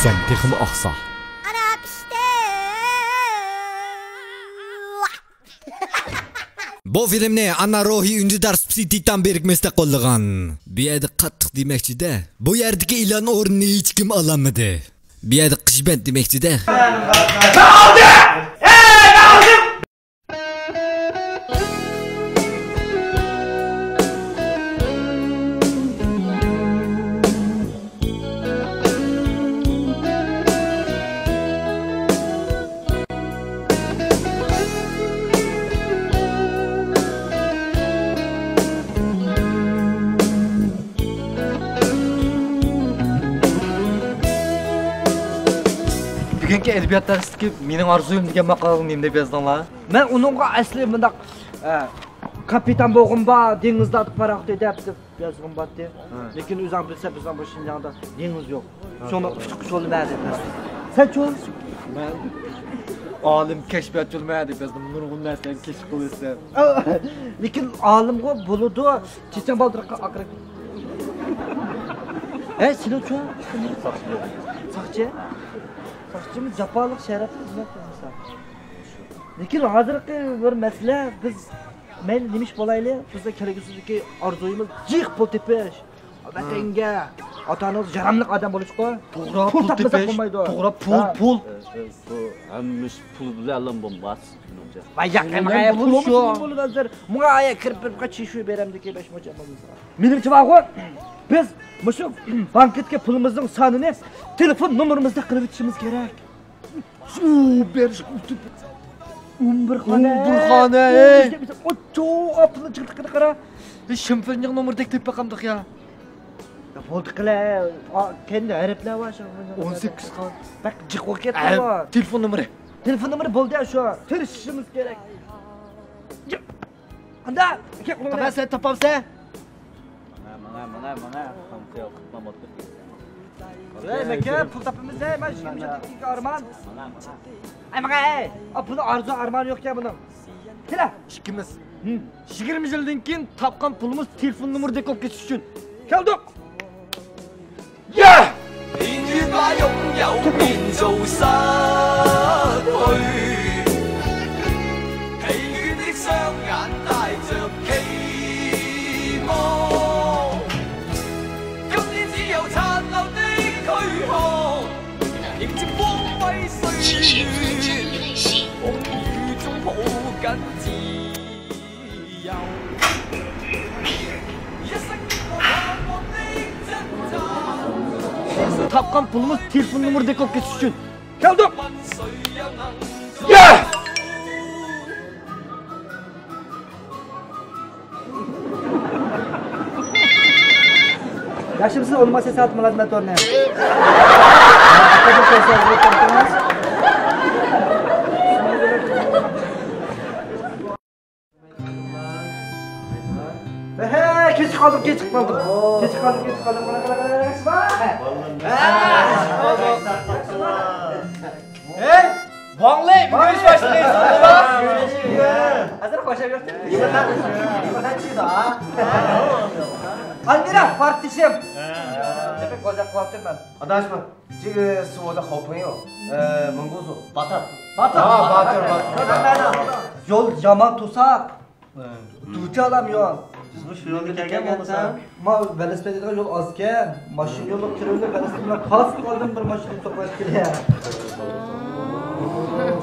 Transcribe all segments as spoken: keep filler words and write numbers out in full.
سەن تېخىمۇ ئاقسا. قاراپ ئىشتە. بۇ فىلىمنى ئانا روھى ئۈندىدار سۇپىسى تىتان بىرىكمىسىدە قوللىغان. بۇ يەردە قاتتىق دېمەكچىدە، بۇ يەردىكى ئېلان ئورنىنى ھېچكىم ئالالمىدى. بۇ يەردە قىش بەند دېمەكچىدە. بۈگۈنكى ئەدەبىيات دەرسلىكى مېنىڭ ئارزۇيۇم دېگەن ماقالىنى نېمە دەپ يازدىڭلار؟ مەن ئۇنىڭغا ئەسلى مۇنداق، ئە، كاپىتان بولغۇم بار، دېڭىزلاردا پاراخوت ھەيدەپ دەپ يازغۇم بارتى. ھە. لېكىن ئۆزۈڭ بىلسەڭ، بىزنىڭ بۇ شىنجاڭدا دېڭىز يوق. ھە. شۇڭا ئۇچقۇچ يولىمەن دەپ يازدىم. سەنچۇ؟ مەن ئالىم كەشپىياتچىلىمەن دەپ يازدىم. نۇرغۇن نەرسىلەرنى كەشىپ قىلىۋەتسەم. لېكىن ئالىمغۇ بولىدۇ. چېچەن بالدۇرقى ئاقىرىپ. ھەي، سېنىڭچۇ؟ ساقچى. ساقچى؟ ساقچىمۇ جاپالىق شەرەپلىك خىزمەت قىلمىسا. لېكىن ھازىرقى بىر مەسىلە، بىز مەيلى نېمە ئىش بولايلى، بىزنىڭ كەلگۈسىدىكى ئارزۇيىمىز جىق پۇل تېپىش، ۋەتەنگە، ئاتا-ئانىمىزغا ياراملىق ئادەم بولۇشقا. توغرا، پۇل تېپىش، بولمايدۇ. توغرا، پۇل، ھە. پۇل. ئە، ئە، بۇ ھەممە ئىش پۇل بىلەن بولماس، مېنىڭچە. ۋاي، ياق، پۇل بىلەن ماڭا پۇل پۇل شۇ. بولىدۇ ھازىر. ماڭا ئايە كىرىپ بېرىپ چىشۇ بېرەمدىكى بەش موچە بولمىسا. مېنىڭچە بارغۇ، بىز مۇشۇ بانكىدىكى پۇلىمىزنىڭ سانىنى تېلېفون نومۇرىمىزدا قىلىپ ئۆتۈشىمىز كېرەك. شۇ بېرىش ئۇتۇپ. ئون بىر خانە. ئون بىر خانە، ئەي. ئوچۇ، ئاپتونوم چىقتى قارا. شىنفېننىڭ نومۇرىدەك تېپىپ باقامدۇق يا. يا بولدى قىلە. كەينىدە ھەرپلەر بار شۇ. ئون سەككىز خان. بەك جىق بولۇپ كەتتى. تېلېفون نومۇرى. تېلېفون نومۇرى بولدى يا شۇ. تىرىشىشىمىز كېرەك. قانداق؟ تاپا سەن، تاپامسەن؟ ماڭا، ماڭا، ماڭا، ماڭا. ۋەي، مەكە، پۇل تاپىمىز، ھەي، مانا يىگىرمە يىلدىكى ئارمان. ماڭا، ماڭا. ئەي، ماڭا، ئەي. ئا، بۇنىڭ ئارزۇ ئارمانى يوقكەن بۇنىڭ. كېلە. ئىككىمىز. ھىم. يىگىرمە يىلدىن كېيىن تاپقان پۇلىمىز تېلېفون نومۇرىدەك بولۇپ كېتىش ئۈچۈن. كەلدۇق. يا! تاپقان پۇلىمىز تېلېفون نومۇرىدەك بولۇپ كېتىش ئۈچۈن. كەلدۇق. يا! ياخشىمۇسىز؟ ئۇنىماسى سائەت مۇلازىمەت ئورنى. ھە، كېچىكىپ قالدىم، كېچىكىپ قالدىم. كېچىكىپ قالدىم، كېچىكىپ قالدىم. قاراڭ، قاراڭ، قاراڭ، قاراڭ. ھەي، ۋاڭ لېي، بۈگۈن ئىش باشلىدى. ھازىر خوشلاپ يۈرۈپتۇ. ئالمىرا، پارتدىشىم. بەك غەزەپ قىلىۋاتىمەن. ئاداش، 这个是我的好朋友，呃，蒙古族，巴特。巴特。啊，巴特，巴特。يول يامان توساق. دۇچ ئالام يول. سىز بۇ شۇ يولدا كەلگەن بولمىسا؟ ما ۋېلىسىپىت ھەيدەيدىغان يول ئازكەن. ماشىنا يولىغا كىرىۋېلىپ، ۋېلىسىپىت بىلەن قاسىپ قالدىم، بىر ماشىنا سوقۇۋەتتى.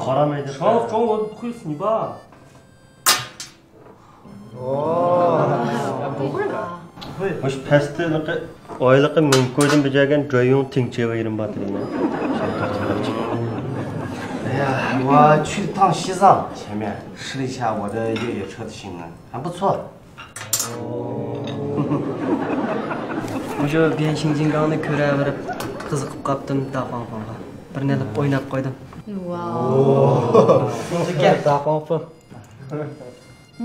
قارا مەيدان. شاڭ، شاڭ، 我不会死吧？ مۇشۇ پەستە ھېلىقى ئايلىقى مىڭ كويدىن بېجەرگەن جۇەييۇڭ تىڭچى ۋە يېرىم بار تېلىنى. 哎呀，我去趟西藏，前面试了一下我的越野车的性能，还不错。 مۇشۇ بيەنشىڭجىڭگاڭنى كۆرەۋېرىپ قىزىقىپ قاپتىم، داخۇاڭفېڭغا. بىرنى ئېلىپ ئويناپ قويدۇم. ۋاۋ. داخۇاڭفېڭ.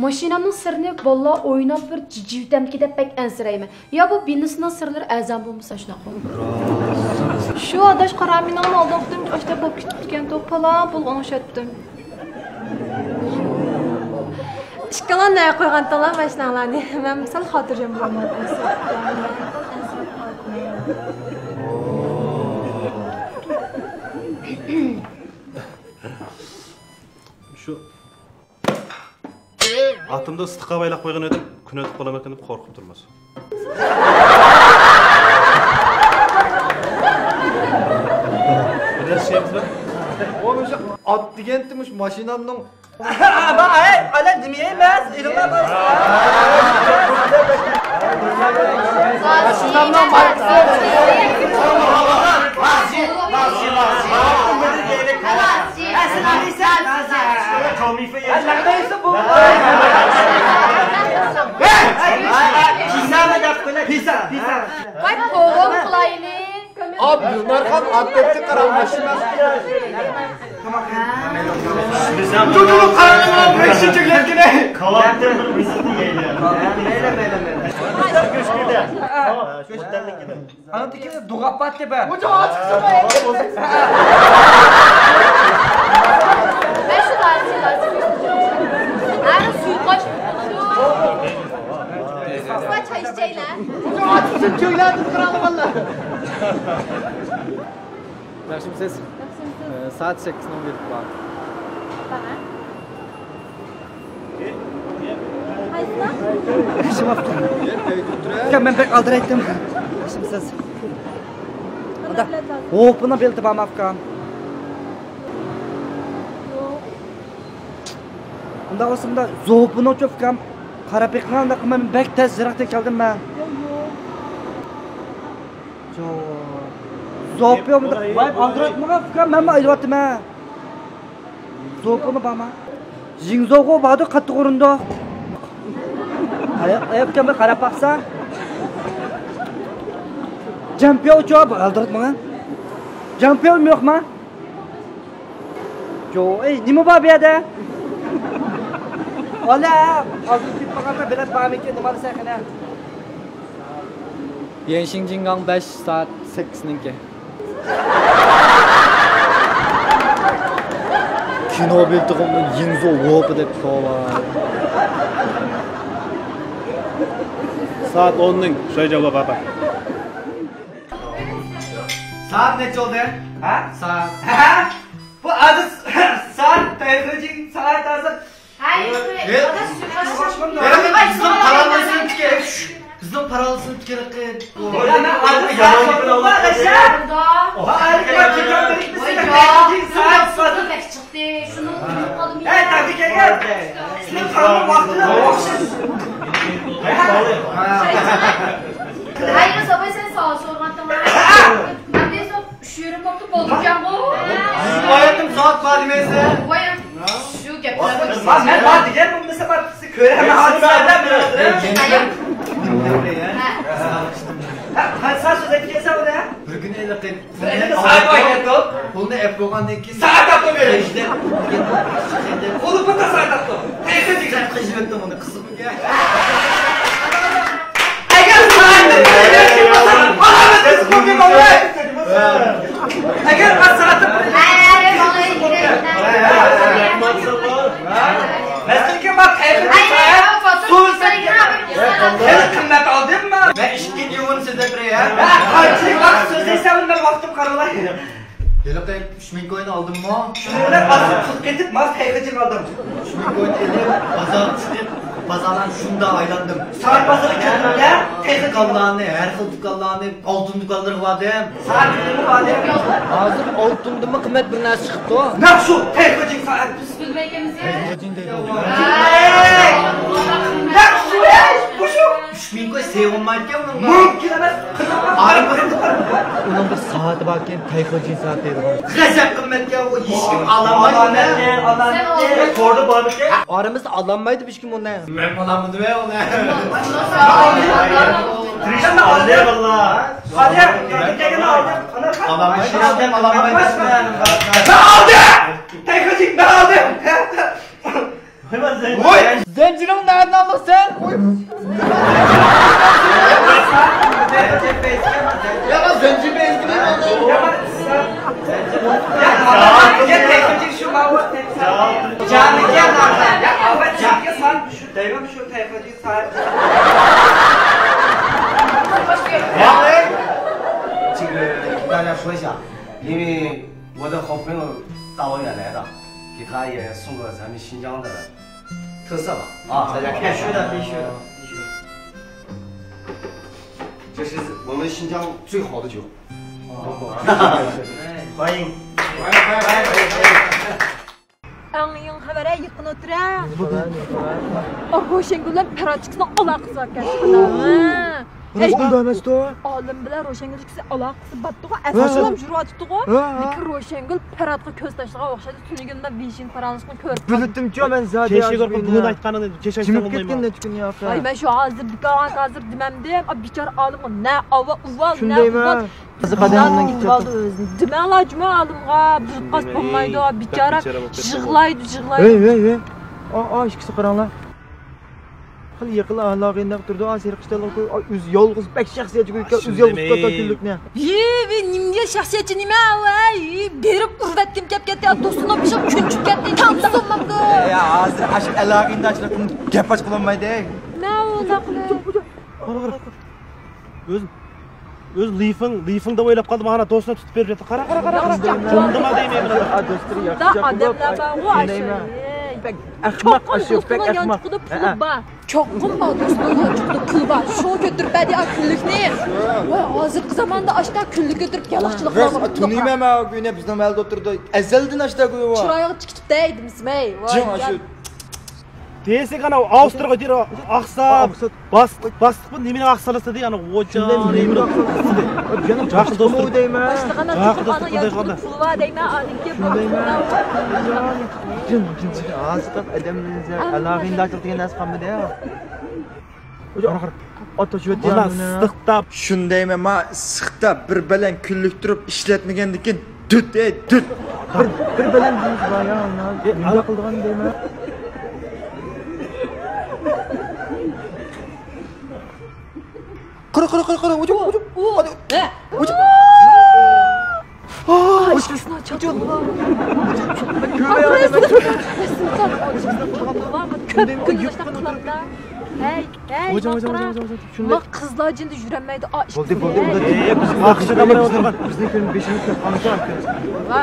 ماشىنامنىڭ سىرىنى بالىلار ئويناپ بىر جىجىۋېتەمدىكىن دەپ بەك ئەنسىرەيمەن. يا بۇ بىننىسنىڭ سىرلىرى ئەرزان بولمىسا شۇنداق بولىدۇ. شۇ ئاداش قارا، مېنىڭمۇ ئالدىنقى قېتىم ئاشۇنداق بولۇپ كېتىپتىكەنتۇ، پالان پۇلغا ئوڭشاتتىم. ئىككىڭلار نەگە قويغانتىڭلار ماشىناڭلارنى؟ مەن سەل خاتىرجەم بولالمايمەن. شۇ ئاتىمدا ئىستىقا بايلاق قويغان ئىدىم، كۈن ئۆتۈپ قالامەكەن دەپ قورقۇپ تۇرمىسۇن. بىر نەرسە ئىشلەيمىزمۇ؟ ئۇ مۇشۇ ئات دېگەنتى مۇشۇ ماشىنامنىڭ. ئەمما ئەي، ئانا نېمە ئەمەس، ئېلىڭلار بار. ماشىنامنىڭ ماركىسى. ۋاي، پوغۇم قىلايلى. ئابدۇلنارخان ئاتلېتىك قارالماشىنا. جۇجۇلۇق قارالماشىنا. كاۋاپتىن بىر بىسكىت يەيلى. مەيلى، مەيلى، مەيلى. گۆشكىدە. گۆشتەنلىكىدە. ئانىڭدىكى دۇغاپ باتتى بە. مەن شۇ دارچىن، دارچىن. ئەنە سۇ قاچ. سۇ چاي ئىچەيلى. ياخشىمۇسىز؟ ياخشىمۇسىز؟ ئە، سائەت سەككىزنىڭ بېرىپ بار. بارا. ئۇكام، مەن بەك ئالدىرايتتىم. ياخشىمۇسىز؟ ئۇندا ھوپىنىڭ بېلىتى بارمۇ، ئۇكام؟ ئۇنداق بولسا، مۇنداق زوپىنىڭچۇ، ئۇكام؟ قاراپ بېقىڭ، ئۇنداق قىلماي، مەن بەك تەس يىراقتىن كەلدىم مەن. زوپىنىڭ بۇنداق ۋاي ئالدىرايتمىغان، ئۇكام، مەنمۇ ئايلىۋاتىمەن. زوپىنى بارما؟ ژىڭزوغۇ باردۇ، قاتتىق ئۇرۇندۇق. ئاياق، ئاياق ئۇكام، بىر قاراپ باقسا. جامپياۋچۇ، ئالدىراتمىغان. جامپياۋمۇ يوقما؟ جو، ئەي، نېمە بار بۇ يەردە؟ ئالا، ئالدىن كېلىپ قالغاندا بېلەت بارمىكىن، نېمە ئالىسەن قېنى؟ يەنشىڭجىڭگاڭ بەش سائەت سەككىزنىڭكى. كىنو بېلىتىغا يىڭزو ۋوپا دەپ توۋا. سائەت ئوننىڭ شۇيجاۋا بابا. سائەت نەچچە بولدى؟ ھە؟ سائەت. ھە؟ بۇ ھازىر سائەت، تەيخۇجىڭ سائەت ھازىر. ھەي، بىزنىڭ پاراللىسىنى تىكەر. بىزنىڭ پاراللىسىنى تىكەر. ھەي، بىز ئاباي سەن سوئال سورىغانتىڭ. ئەمدى ئۈچ يېرىم بوپتۇ، بولىدىكەنغۇ. ھاياتىم سائەت بار دېمەيسەن. ۋاي، شۇ گەپلەر. مەن بار دېگەن بولمىسا بار، سىز كۆرەرمەن. ھە. ھە، سەن سۆزلەپ كەلسەڭ ئۇنى. بىر كۈنى ھېلىقى پۇلنى ئەپ بولغاندىن كېيىن سائەت ئاپتۇ بېرىش. ئۇنى پاتا سائەت ئاپتۇ. قىزىپ كەتتىم ئۇنى، قىزىپ. ئەگەر سائەتنى بىر يەرگە قىلمىسا، ئالامەت تېز قويدۇم، ئالامەت. ئەگەر سائەتنى بىر يەرگە قىلمىسا، مەسىلەن، مەن تەييارلىق سائەت سۇ سەككىز. خېلى قىممەت ئالدىم مەن. مەن ئىككىنچى ئورۇن سۆزلەپ بېرەي، ھە؟ ھە، قانچىلىك ۋاقىت سۆزلەيسەن، مەن ۋاقتىم قارىلاي. ھېلىقى ئۈچ مىڭ كوين ئالدىممۇ؟ شۇنىڭ بىلەن ئازراق پۇل قېتىپ، ماس تەيخىجىڭ ئالدىم. ئۈچ مىڭ كوين ئېلىپ، بازارغا چىقىپ، بازارلارنى شۇنداق ئايلاندىم. سائەت بازىرىغا كىردىم-دە، تەيخىجىڭ. دۇكانلارنى، ھەر خىل دۇكانلارنى، ئالتۇن دۇكانلىرىغا باردىم. سائەت كىردىممۇ باردىم؟ ھازىر ئالتۇندىنمۇ قىممەت بىر نەرسە چىقىپتۇ. نەق شۇ تەيخىجىڭ سائەت. بىز بىلمەيكەنمىز. تەيخىجىڭ دەيدۇ. ھەي! نەق شۇ، ھەي! بۇ شۇ! ئۈچ مىڭ كوي سېغىنمايدىكەن ئۇنىڭغا. مۇمكىن ئەمەس. ئۇنىڭ بىر سائىتى باركەن، تەيخىجىن سائىتى دەيدىغان. غەزەپ قىممەتكەن ئۇ، ھېچكىم ئالالمايدۇ ئۇنى. توردا بارمىكەن؟ ئارىمىزدا ئالالمايدۇ ھېچكىم ئۇنى. مەن ئالالمىدىم ئۇنى. تىرىشىپ ئالدى ۋاللا. ئالدى، ئالدى، ئالدى. ئالالمايدۇ ھېچكىم، ئالالمايدۇ. مەن ئالدىم! تەيخىجىن، مەن ئالدىم! ۋوي! زەنجىرىڭ نەدىن ئالدىڭ سەن؟ ۋوي! يا، زەنجىر بەزگىنى. 你看也送过咱们新疆的特色吧？啊，大家看。必须的，必须的，必须的。这是我们新疆最好的酒。欢迎。 ئەڭ يېڭى خەۋەر، ھە، يېقىن ئوتتۇرا. ئا، روشەنگۈل بىلەن پەرھات ئىككىسىنىڭ ئالاقىسى باركەن. ھە. ئاي، ئالىم بىلەن روشەنگۈل ئىككىسى ئالاقىسى بارتتىغۇ، ھە. ئەسلىدىن جۇرۇۋاتىدىغۇ. ھە، ھە. لېكىن روشەنگۈل پەرھاتقا كۆز تاشلىغان ئوخشايدۇ. تۈنۈگۈن مەن ۋېيشىن پاراڭلىشقىنى كۆرۈپ قالدىم. بىلدىم، مەن زادى كېچىگە كۆرۈپ بۈگۈن ئېيتقانىڭنى كېچە ئېيتسام بولمايمۇ؟ ئاي، مەن شۇ ھازىر دۇكانغا ھازىر دېمەمدىم. ئا، بىچارە ئالىمغا نە ئاۋا ئۇۋال، نە ئۇۋال. قىزىق ئادەم. دېمەڭلار جۇمۇ ئالىمغا، بىر قاس بولمايدۇ، بىچارە يىغلايدۇ، يىغلايدۇ. ھەي، ھەي، ھەي. ئا، ئا، ئىككىسى قاراڭلار. خېلى يېقىنلا ئالاقىنداق تۇرىدۇ، ئا، سېرىق ئىشتانلىق قويۇپ، ئا، ئۆزى يالغۇز بەك شەخسىيەتچى قويۇپ، ئۆزى يالغۇز تۇتۇۋاتقان كۈنلۈكنى. يې، ۋى نېمىگە شەخسىيەتچى نېمە، ۋەي، بېرىپ ئۇرۇۋەتكۈم كەپ كەتتى، ئا، دوستۇمنىڭ بېشىغا كۆنچۈپ كەتتى، تاڭ تۇتۇلمامدۇ. يا، ھازىر ئاشۇ ئالاقىنداچلىقتىن گەپ ئاچقىلى بولمايدۇ. نە ئۇنداق قىلىپ؟ ئۆز، ئۆز لىفىڭ، لىفىڭ دەپ ئويلاپ قالدىم، ئانا دوستىنى تۇتۇپ بېرىپ ياتتى. قارا، قارا، قارا، قارا. قوندىما دەيمەن. ئا، دوستلىرى ياخشى. ئۇنداق ئادەملەر بارغۇ، ئاشۇ. بەك ئەخمەق، ئاشۇ بەك ئەخمەق. پۇلى بار. چوقۇم ئا، دوستنىڭ يانچۇقىدا پۇلى بار. شۇ كۆتۈرۈپ بەردى ئا كۈنلۈكنى. ۋاي، ھازىرقى زاماندا ئاشتا كۈنلۈك كۆتۈرۈپ يالاقچىلىق قىلغان. تونۇيمەن مەن ئۇ كۈنى بىزنىڭ مەھەللىدە ئولتۇرىدۇ. ئەزەلدىن ئاشتا گۇيى بار. چىرايىغا تىكىتىپ دەيدىمىسمەي. ۋاي، دېسەك ئانا ئاۋسترىيەگە ئاقسا، باستىق، باستىق بۇ نېمىنى ئاقسالىسى دېدى، ئانا غوجا. جاقىل دوستلۇق دەيمەن. جاقىل دوستلۇق دەيمەن. پۇلى بار دەيمەن، ئادەمگە. ھازىر ئادەملەر ئالاقىنداچلىق دېگەن نەرسە قالمىدى. ئاتا شۇ مانا سىقتاپ. شۇندايمەن، ما سىقتاپ بىر بەلەن كۈنلۈك تۇرۇپ ئىشلەتمىگەندىكىن دۈت، ئەي، دۈت. بىر، بىر بەلەن دېيىش بار يا، ئانا. نېمە قىلىدىغان دەيمەن. قارا، قارا، قارا، قارا، ۋۇجۇ، ۋۇجۇ. ھە. ۋۇجۇ. ئاي، ئىشىكنى ئاچ. كۆپ كۈن باشلاپ قىلامدا. ھەي، ھەي، ۋۇجۇ، ۋۇجۇ، ۋۇجۇ، ۋۇجۇ. ما قىزلار جېنىدا يۈرەلمەيدۇ، ئا، ئىشىك. بولدى، بولدى، ئۇندا. ئەي، بىز ناخشىدا بىر ئولتۇرغان. بىزنىڭ كۈن بېشىمىز كۆپ قالمىسا. ۋا.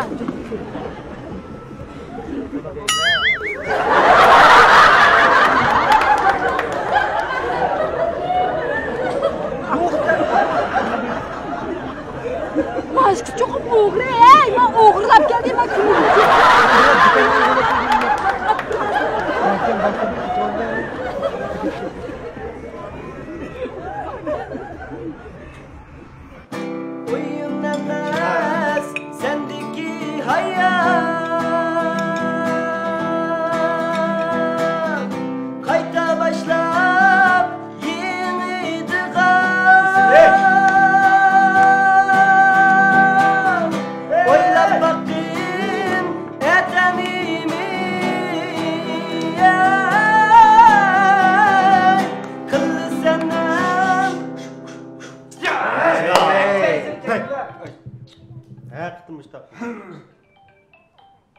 ماشكا چوقۇم ئوغرى، ھەي، مەن ئوغرىلاپ كەلدىم، مەن كۈنلۈك. ئويۇن ئەمەس سەندىكى ھايا، قايتا باشلاپ يېڭىدىغان. ئويلاپ باققىن ئەتەمنىمۇ، قىلسەم. ھەقىقىي مۇشتاق.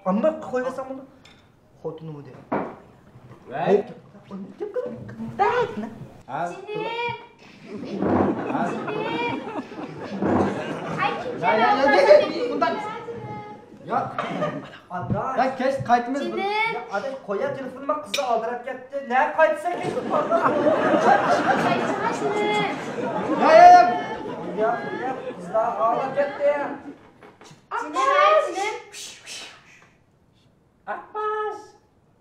ئامما قويۇۋەتسەڭ بولدى. خوتۇنۇمۇ دەپ. ۋەي. بەك. ھە؟ جېنىم. ھە؟ جېنىم. قايتىپ يا، يا، يا، يا، يا، كەلمەسەم. يا، ئادا. يا، كەچ قايتىمىز. جېنىم. يا، ئاداش، قويا تېلېفوننى، قىزلار ئالدىراپ كەتتى. نە قايتىسەن كەچ؟ قايتىسەن، جېنىم. يا، يا، يا. يا، يا، قىزلار ئالدىراپ كەتتى. جېنىم. ئاقباش.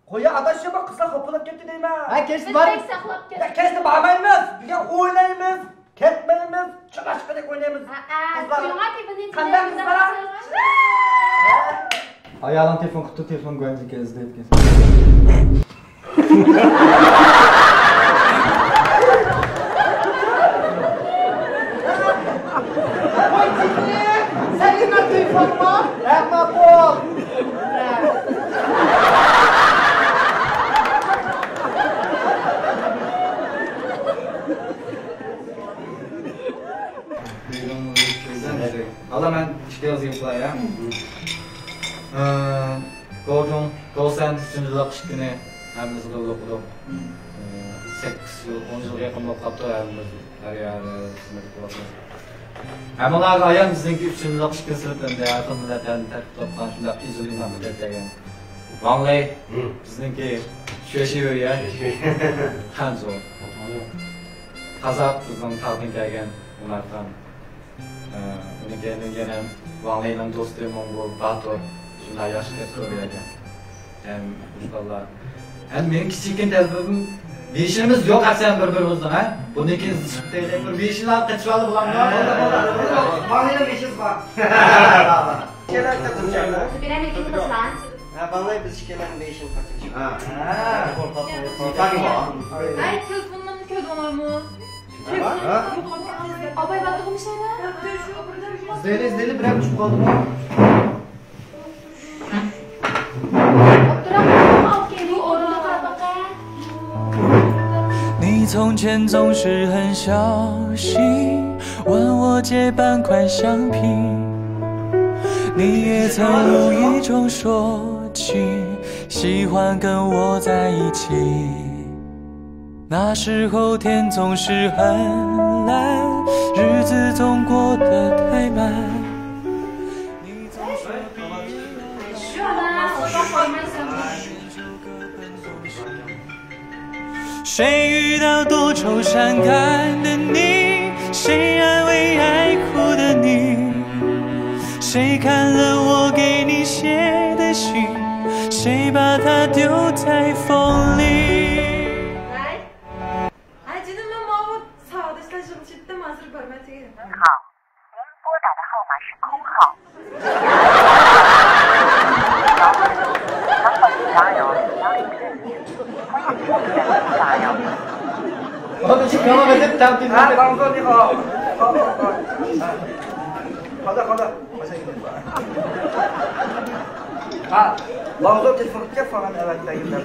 قويا ئاداش، بۇ قىزلار خاپىلاپ كەتتى دەيمەن. ھە، كەچتە بار. بىز بەك ساقلاپ كەتتۇق. يا، كەچتە بارمايمىز. بىر يەر ئوينايمىز، كەتمەيمىز، چالاچقىدەك ئوينايمىز. ھە، ھە، قىزلار. قويۇڭا تېلېفوننى. قانداق قىزلار؟ ھە. ئايالىڭ تېلېفون قىپتۇ، تېلېفون گوياڭدىن كەلدى دەپ كەلسۇن. ۋاي جېنىم، سەن نېمە تېلېفونما؟ ھە، ماقۇل. ئالا، مەن ئىككى ئېغىز گەپ قىلاي، ھە؟ ئە، گوجۇڭ، گوسەن ئۈچىنچى يىللىق ئىككىنى ھەممىمىز بىللە ئوقۇدۇق. ئە، سەككىز يىل، ئون يىلغا يېقىن بولۇپ قاپتۇ، ھەممىمىز ھەر يەردە خىزمەت قىلىۋاتىمىز. ھەممىڭلارغا ئايان بىزنىڭكى ئۈچىنچى يىللىق ئىككىنچى سىنىپ ئەمدى ھەر خىل مىللەتلەردىن تەركىب تاپقان شۇنداق ئېزىل ئىمام دەپ كەلگەن. ۋاڭ لېي، ھىم. بىزنىڭكى شۆشىۋېيە. شۆشىۋېيە. خەنزۇ. قازاق، بىزنىڭ تاغدىن كەلگەن ئۇنارخان. ئە، ئۇنىڭ كەينىدىن يەنە ۋاڭ لېينىڭ دوستى موڭغۇل باتۇر. شۇنداق ياخشى كەپتۇ بۇ يەرگە. ھەم مۇشۇلار. ھەم مېنىڭ كىچىككىنە تەلىپىم، بېشىمىز يوق ئەسلى بىر-بىرىمىزنىڭ، ھە؟ بۇنىڭ كېيىن زىچىپ دەيلى، بىر بېشىنى ئېلىپ قېچىۋالدى بۇلارمۇ؟ ھە. ۋاڭ لېينىڭ بېشىمىز بار. ھە، ۋاڭ لېي بىز ئىككى قىزلار. ھە، ۋاڭ لېي بىز ئىككىلەننىڭ بېشىنى قېچىۋالدى. ھە. ھە. ھە. ئەي، تېلېفونلارنى كۆردۈڭلارمۇ؟ ھە؟ ئاپاي باتۇرغىمۇ شەيلا؟ ئىزدەيلى، ئىزدەيلى، بىرەر چۈشۈپ قالدىمۇ؟ ئابدۇراخمان ئاكا، بۇ ئورۇنغا قاراپ باقە. 你从前总是很小心，问我借半块橡皮。你也曾无意中说起，喜欢跟我在一起。那时候天总是很蓝，日子总过得太慢。 谁遇到多愁善感的你？谁安慰爱哭的你？谁看了我给你写的信？谁把它丢在风里？ ھەي، جېنىم، مەن ماۋۇ ساۋاقداشلار يىغىنىغا چىقتىم، ھازىر بارىمەن تېگى. 您拨打的号码是空号。 ھە، لاڭزۇ، نى خاۋ. خاۋ، خاۋ، خاۋ. ھە. ھە، لاڭزۇ تېلېفون قىلىپ كەپ، فاڭا ئەۋەتىپ بەرگىن.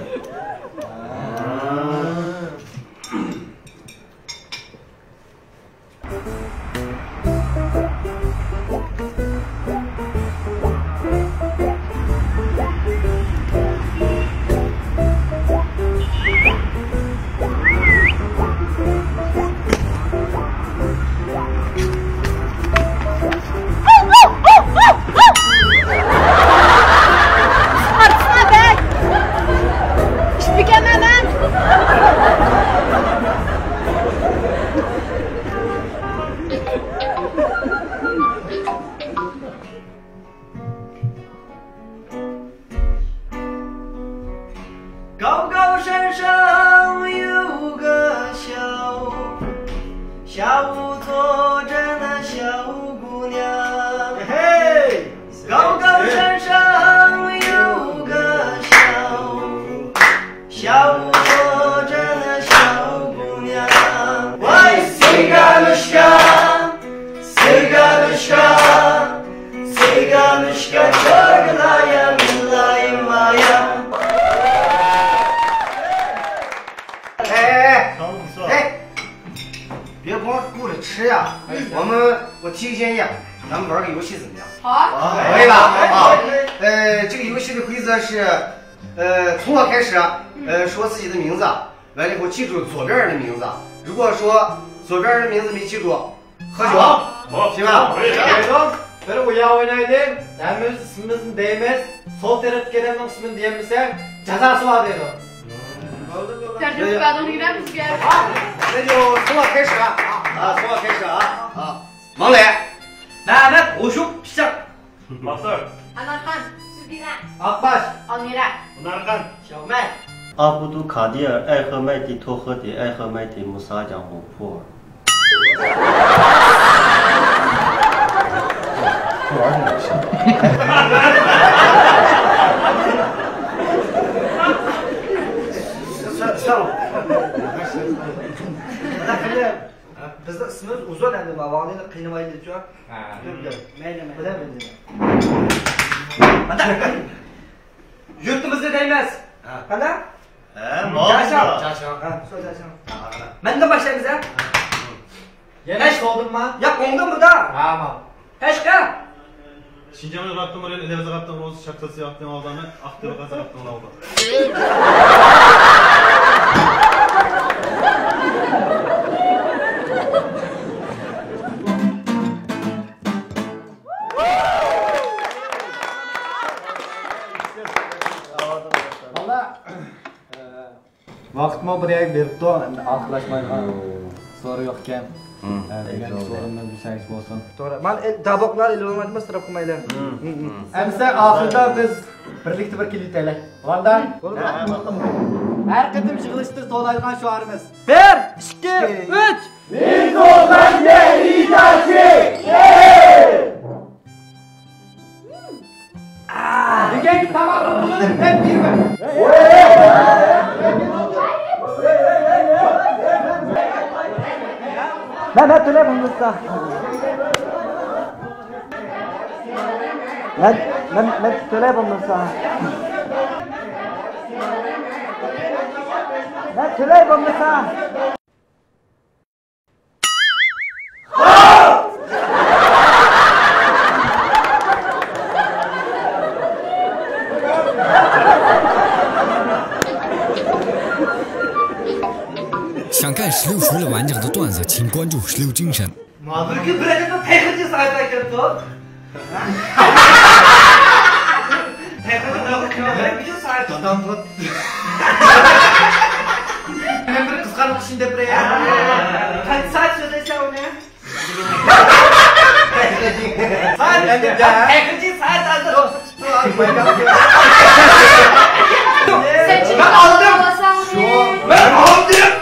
高高山上有个小，小屋坐着那小姑娘。嘿嘿。 高高山上有个小，小屋坐着那小姑娘。喂，谁家的小，谁家的小，谁家的小，这个那呀，那呀嘛呀。哎哎哎，哎，别光顾着吃呀，我们，我提个建议，咱们玩个游戏怎么样？ 好。可以吧？啊，呃，这个游戏的规则是，呃，从我开始，呃，说自己的名字，完了以后记住左边人的名字。如果说左边人的名字没记住，喝酒，好，行吧？可以。بىر ئويۇن ئوينايلى. ھەممىمىز ئىسمىمىزنى دەيمىز. سول تەرەپتىكى ئادەمنىڭ ئىسمىنى دېيەلمىسەڭ، جازاسى بار دەيدۇ. تەرجىمە قىلىۋەتىڭ دېگەن بىزگە. ۋىدېئو سوڭغا كىرىش، ھە. ھە، سوڭغا كىرىش، ھە. ھە. ماڭلى. مەمەت، ئوشۇق، پىچاق. باتۇر. ئانارخان. زۇبىدە. ئاقباش. ئالمىرە. ھۈنەرخان. شياۋمەن. ئابدۇقادىر ئەيخېمەيتى توخېتى ئەيخېمەيتى مۇسا جاڭ ھوڭپۇر. بىزنىڭ ئىسمىمىز ئۇزۇن ئەمدى، ۋاڭلىنى قىينىمايلىچۇ. ھە. مەيلى، مەيلى. بىلەن بىلدى. يۇرتىمىزنى دەيمىز. ھە. قانداق؟ ھە، جاشاڭ. جاشاڭ. ھە، شۇ جاشاڭ. مەندىن باشلايمىز، ھە؟ يەنە ھەش بولدۇمما؟ ياق، ئوڭدىن بۇدا. ھە، ماڭ. ھەشقە. شىنجاڭ غەربىي مۇرەن، ئىلى غەربىي روز، شەرقىي سىياقتىن ئالدانى، ئاقتىرغان تەرەپتىن ئالدان. ۋاقىتمۇ بىر يەرگە بېرىپتۇ، ئەمدى ئاخىرلاشمايدىغان سورۇن يوق ئىكەن. ئە، دېگەن سورۇنىمىز مۇشۇ بولسۇن. توغرا. مانا، ئە، دابوقلار ئېلىۋالمايدۇ، ئىسراپ قىلمايلى. ئەمسە ئاخىردا بىز بىرلىكتە بىر كۈلۈۋېتەيلى. بولدى. ھەر قېتىم يىغىلىشتا توۋلايدىغان شوئارىمىز. بىر، ئىككى، ئۈچ. بۈگۈنكى تاماقنى قىلىپ بېرىمەن. مەن، مەن تۆلەي بولمىسا. مەن، مەن، مەن تۆلەي بولمىسا. مەن تۆلەي بولمىسا. 想看十六除了完整的段子，请关注十六精神。 ما بىر كۈن بىر ئەدەمنىڭ تەيخىرچى سائەت ئەكەپتۇ. تەيخىرچى دادام تۇرۇپ. مەن بىر قىزىقارلىق ئىشنى دەپ بېرەي. قانچە سائەت سۆزلەيسەن ئۇنى؟ سائەت ئەمدى تەيخىرچى سائەت ھازىر. مەن ئالدىم. مەن ئالدىم.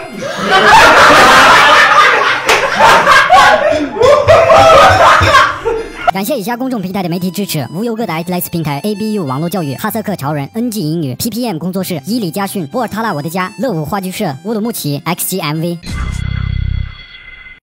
感谢以下公众平台的媒体支持：无忧哥的 iTunes 平台、A B U 网络教育、哈萨克潮人、N G 英语、P P M 工作室、伊犁家训、博尔塔拉我的家、乐舞话剧社、乌鲁木齐 X G M V。